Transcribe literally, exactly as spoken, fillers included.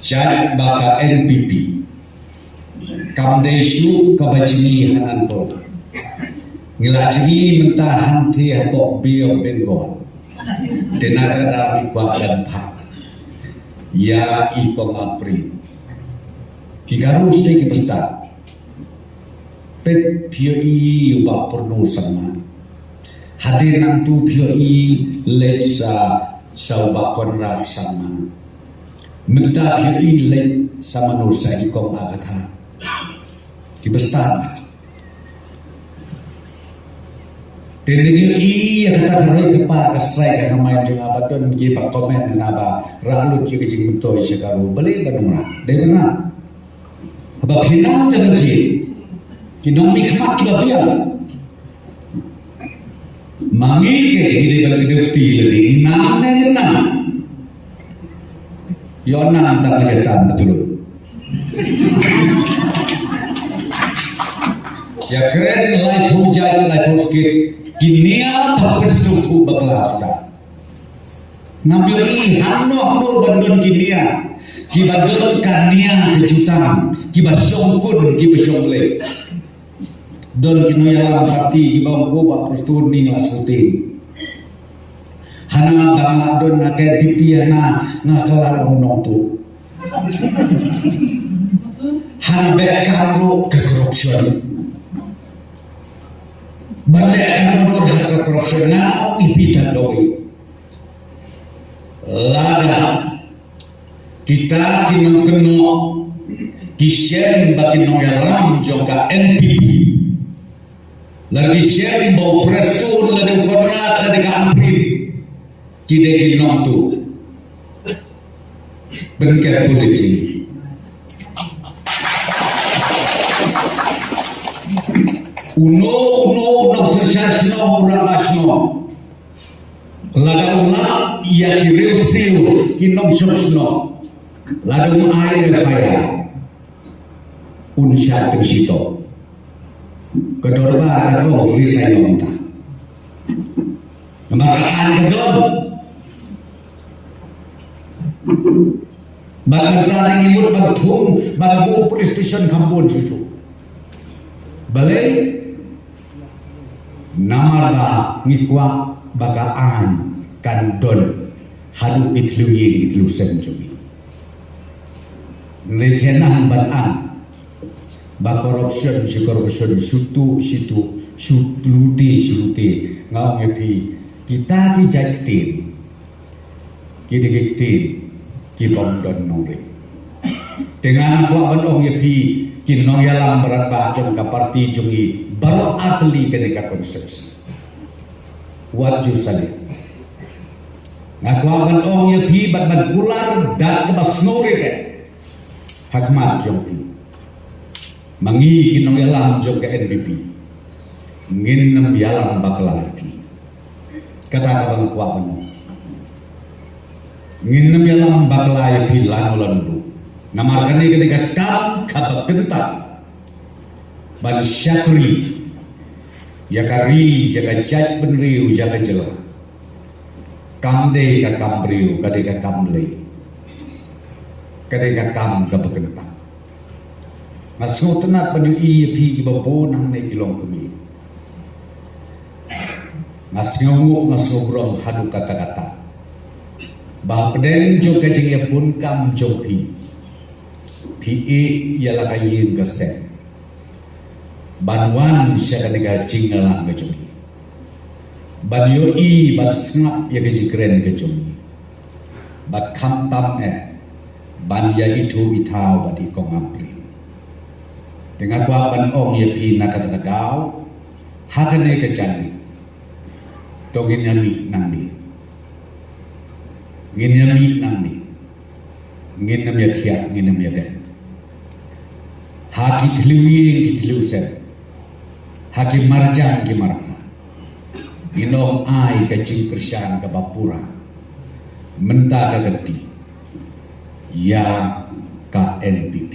Jait ba ka N P P kam dei shuh kaba jngi ha nangta. Ngi la jngi mynta hangtei hapoh Bay of Bengal. Te na ka daw ngi kwah ban phah ïa i Kong Ampareen. Ki Garo shisha ki bastad. Peit phi ïohi u Bah Purno Sangma. Hadien nangta phi ïohi leit sa, sa u Bah Conrad Sangma. Mynta phi ïohi leit sa mano sa i Kong Agatha. Ki bastad. Te ngi ïohi ïa kata ka roi ka par ka srai ka kmai jong nga ba don kiba comment na ba rah lut ïa ka jingmyntoi sha Garo. Balei ban ym rah? Dei ban rah. Haba phi nang te ban jied, ki nongmihkhmat kiba biang. Ma ngi ke ngi dei ban kdew kti lade, nang ne nang. Ïoh nang tang ïa tang betul. Ïa kren laiphew jait laiphew skit, ki nia ba pynsngewthuh bakla suda. Ngam ïohi hangno hangno ban don ki nia, kiba don ka nia ka jutang, kiba shong kun, kiba shong leh. Don ki nongïalam party kiba ong ko Bah Prestone, ni nga la sngewthuh. Hana ba nga don na K P P hana nga kylla ong nongtuh. Hana beh ka ruh ka corruption. Ban leh ka ruh ha ka corruption nga ong i Peter Doi. Lada kita ki nongkynnoh ki shem ba ki nongïalam jong ka N P P. Lada ki shem ba u Prestone, lada u Conrad, lada ka Ampareen ki dei ki nongtuh. Pynkyntiew pulit ïa ngi. Uno, uno, uno, u synshar shnong, u rangbah shnong. Lada u lap ïa ki riewsiew ki nongshong shnong, lada um ai F I R, un shah pynshitom. Ka dorbar ka ong resign mynta. Namar ka aiñ ka don. Bad mynta ngi mut ban thung, ban buh police station kham bun shuh shuh. Balei? Namar ba ngi kwah ba ka aiñ kan don haduh ki thliew ïing ki thliew sem jong ngi. Ngi kynmaw ban aiñ ba corruption shi corruption, shu tuh shi tuh, shu lute shi lute. Nga ong ïa phi, kita ki jait ktien ki dei ki ktien ki bym don nongrim. Te nga kwah ban ong ïa phi ki nongïalam baroh ba jong ka party jong ngi baroh artylli kane ka constituency. Wat ju salia. Nga kwah ban ong ïa phi bad ban kular da kaba sngewrit ha khmat jong phi. Ma ngi ki nongïalam jong ka N P P ngin nym ïalam bakla ïa phi. Kata kaba nga kwah ban ong. Ngin nym ïalam bakla ïa phi lano lano ruh. Namar kane ka dei ka kam kaba kynta ban shakri ïa ka ri, ïa ka jaitbynriew, ïa ka jylla. Kam dei ka kam briew, ka dei ka kam Blei. Ka dei ka kam kaba kynta. Nga sngewtynnat ban ïohi ïa phi kiba bun hangne ki longkmie. Nga sngewnguh, nga sngewburom haduh katta katta ba hapdeng jong ka jingïabun kam jong phi, phi ïeh ïa la ka ïing ka sem ban wan sha kane ka jingïalang ka jong ngi, ban ïohi, ban sngap ïa ka jingkren ka jong ngi. Bad khamtam eh ban ïa ithuh ithaw bad i Kong Ampareen. Te nga kwah ban ong ïa phi na kata ka daw, ha kane ka jingïalang to ngin ïa mih nangne. Ngin ïa mih nangne. Ngin nym ïa thiah, ngin nym ïa dep. Ha ki thliew ïing ki thliew sem, ha ki marjan ki marpa, ngin nym ai ka jingkyrshan kaba pura. Mynta ka kynti ïa ka N P P.